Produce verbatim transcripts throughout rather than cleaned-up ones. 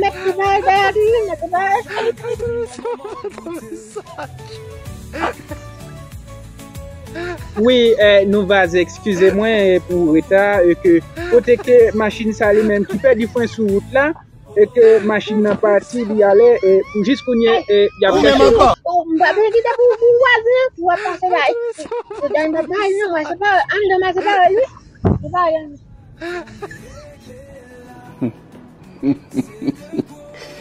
Mèt ki pa dèyè li, mèt ki pa. Wi, eh, nou vaze, eskize mwen, eh, pou reta, eh, ke kote ke machin sa li menm ki pèdi fren sou wout la, e ke machin nan pati, li ale, e pou jis kounye, e y ap chèche. Ou menm ankò. Ou m pa vle kite pou, pou vwazen an, pou w ap pase bay. Ou dan nan bay non, mwen se pa, anndan mwen se pa, wi. Se pa,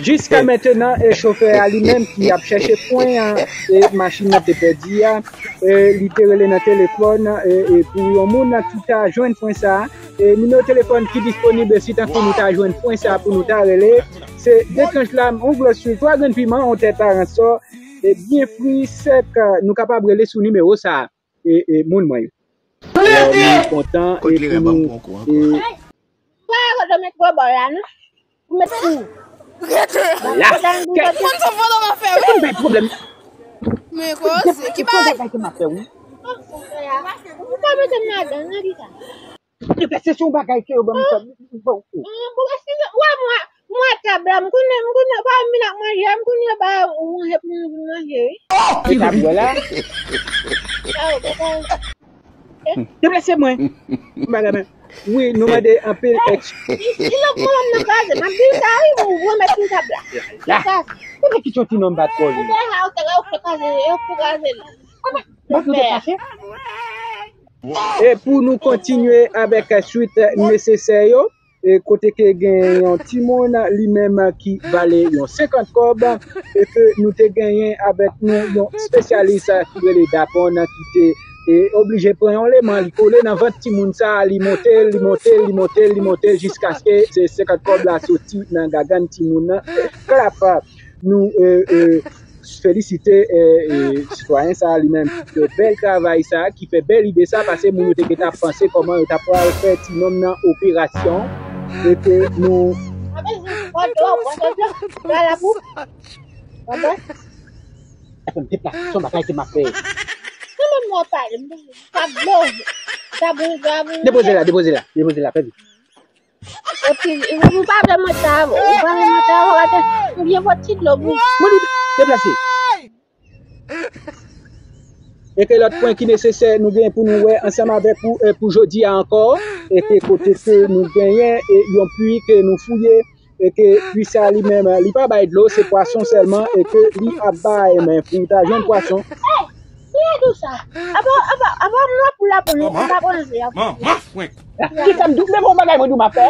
Jiska mentenan, e chofè a li menm ki ap chèche pwen an, e machin nan te pèdi a, e li te rele nan telefòn, e, e pou yon moun ki ta jwenn pwen sa a, e nimewo telefòn ki disponib, e si tankou nou ta jwenn pwen sa a pou nou ta rele, se de tranch lam, yon gwo swi, twa grenn piman, yon tèt aransò, e byen fri, sèk, nou kapab rele sou nimewo sa a, e, e moun mwen yo. Alò, nou kontan, e pou nou, e, Fwa yo met gwo bò la, non? Ou met kou. Rete. La. Moun sa fò nan afè, wi. Bay pwoblèm. Men koze, ki bay? Bay ke m ap fè, wi. Ou pa mete m ladan, nan ki sa? Epi se yon bagay ke yo ban m fè. Bon, bon, eskize, wè mwen, mwen tab la, m konnen, m konnen, pa vin ak manje, m konnen pa ou manje pou nou vin manje, wi. E tab la. Deplase mwen. Bagay mwen. Wi, nou mande anpil eks. Li lòk mwen nan kaze, m ap di sa wi, ou remet sou tab la. La. Ou te kite yon ti nonm bat kò li. Ou te la, ou te la, ou te kaze, ou te kaze li. Mwen pou deplase. E pou nou kontinye avèk swit nesesè yo, e kote ke gen yon timoun li menm ki vale yon senkant kòb, e ke nou te genyen avèk nou yon espesyalis ki rele Dapon ki te, e, oblije pran yon leman, li kole nan vant timoun sa, li monte l, li monte l, li monte l, li monte l jiskaske se senkant kòb la soti nan gagann timoun nan. Klap! Nou, e, e, felisite, e, e, sitwayen sa a li menm ki fè bèl travay sa a, ki fè bèl ide sa a, paske moun yo te gentan ap panse kòman yo ta pral fè ti nonm nan operasyon. E ke nou. Papa? Fò m deplase, se yon bagay ke m ap fè. Kòman m ap pale? M pa blo. Sa bon, sa bon. Depoze la, depoze la, depoze la, fè vit. Epi, ou pa vle mwen ta, ou pa vle mwen ta, ou gade, ou byen bò ti dlo pou. Mwen di, deplase. E ke lòt pwen ki nesesè nou gen pou nou wè ansanm avèk ou, e, pou jodi a ankò, e ke kote ke nou genyen, e, yon pwi ke nou fouye, e ke pwi sa li menm, li pa bay dlo, se pwason sèlman, e ke li ap bay, men pou w ta jwenn pwason. Ki e di sa? Apa, apa, apa mwen pou la pou nou, pa konn se. Ki sa m di w, men bon bagay mwen di w m ap fè.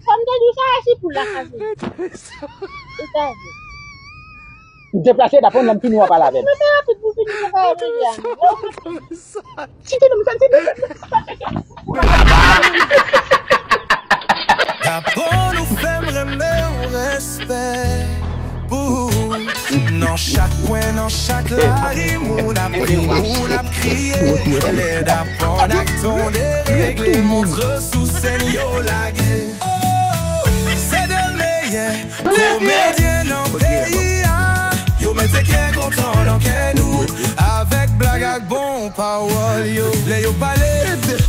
Kòm te di sa, e si pou la kaze. Li kaze. M deplase, dapre nan m fini w ap pale avè m. Mwen te rapid pou fini mwen pa manje a. Kite nou, m santi. Aprann ou fè m renmen w, respè pou ou. Nan chak kwen, nan chak lari, moun ap ri, moun ap kriye. Lè dapò n ak tande regle, montre sou sèn yo lage. Oh, se de meyè komedyen nan peyi a. Yo mete kè kontan nan kè nou avèk blag ak bon pawòl yo. Lè yo pale,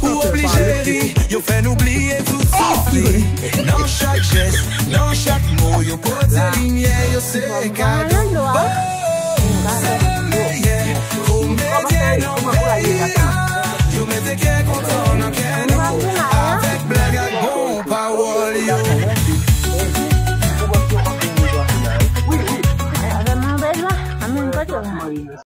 ou oblije ri. Yo fè n oubliye tout soufri. Nan chak jès, nan chak mo, yo pote limyè, yo se kado. Oh, se de meyè komedyen nan peyi a.